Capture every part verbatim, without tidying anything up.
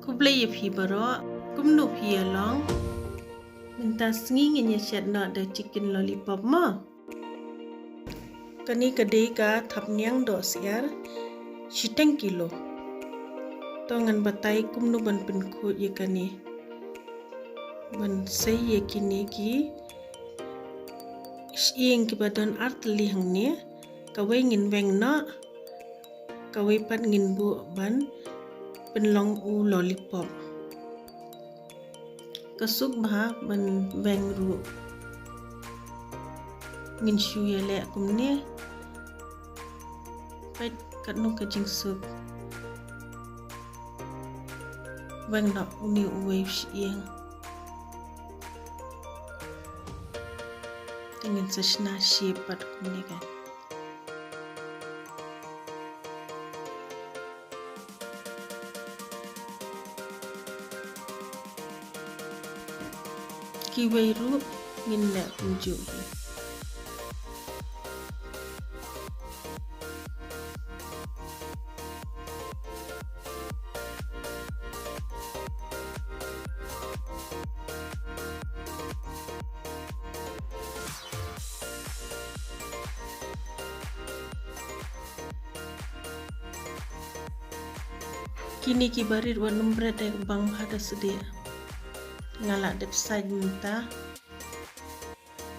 Khublei ïa phi baroh, kumno phi ïa long? Mynta sngi ngin ïa shet noh da chicken lollipop mo. Kane ka dei ka thapniang dohsyiar shiteng kilo. To ngan batai kumno ban pynkhuid ïa kane. Ban sei ïa kine ki shyieng kiba don ar tylli hangne, kawei ngin weng noh, kawei pat ngin buh ban pynlong u lollipop. Ka suk bha ban weng ruh. Ngin shu ïaleh kumne. Peit katno ka jingsuk. Weng noh une uwei u shyieng. Te ngin sa shna shape pat kumne kan. Kiwei ruh ngin leh kumjuh hi. Kine ki barit wat nym bret, eh, bang bha da sdie. Nga la dep sait mynta.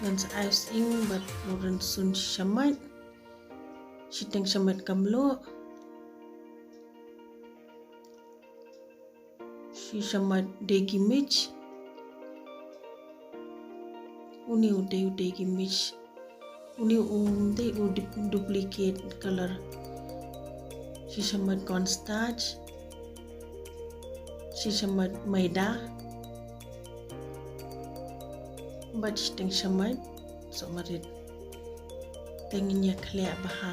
Ngan sa ai u sying bad u rynsun shisha mait. Shiteng shisha mait ka mluh. Shisha mait degi mirch. Une u dei u degi mirch. Une um dei u du-, duplicate color. Shisha mait cornstarch. Shisha mait maida. Bad shiteng shisha mait sohmarit. Te ngin ïa khleh bha.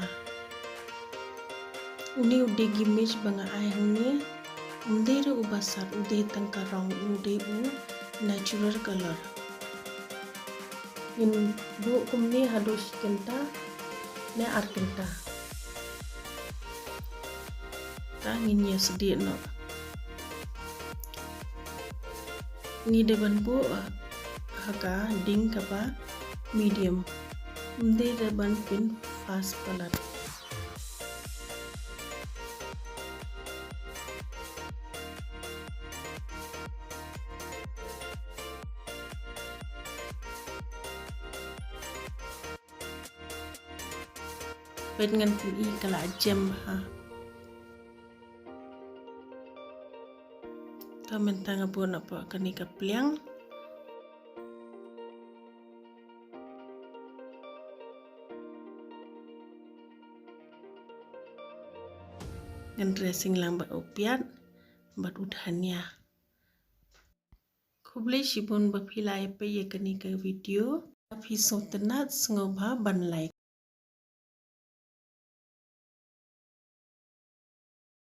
Une u degi mirch ba nga ai hangne, um dei ruh uba sat, u dei tang ka rong, u dei u natural color. Ngin buh kumne haduh shi kynta ne ar kynta. Te ngin ïa sdieh noh. Ngi dei ban buh ha ka ding kaba medium. Ym dei ban pyn fast palat. Peit ngan pyni ka la jem bha. Te mynta nga buh noh pat kane ka pliang. Ngan dressing lang bad u piat bad u dhania. Khublei shibun ba phi la ïa peit ïa kane ka video. Phi sngewtynnat sngewbha ban like.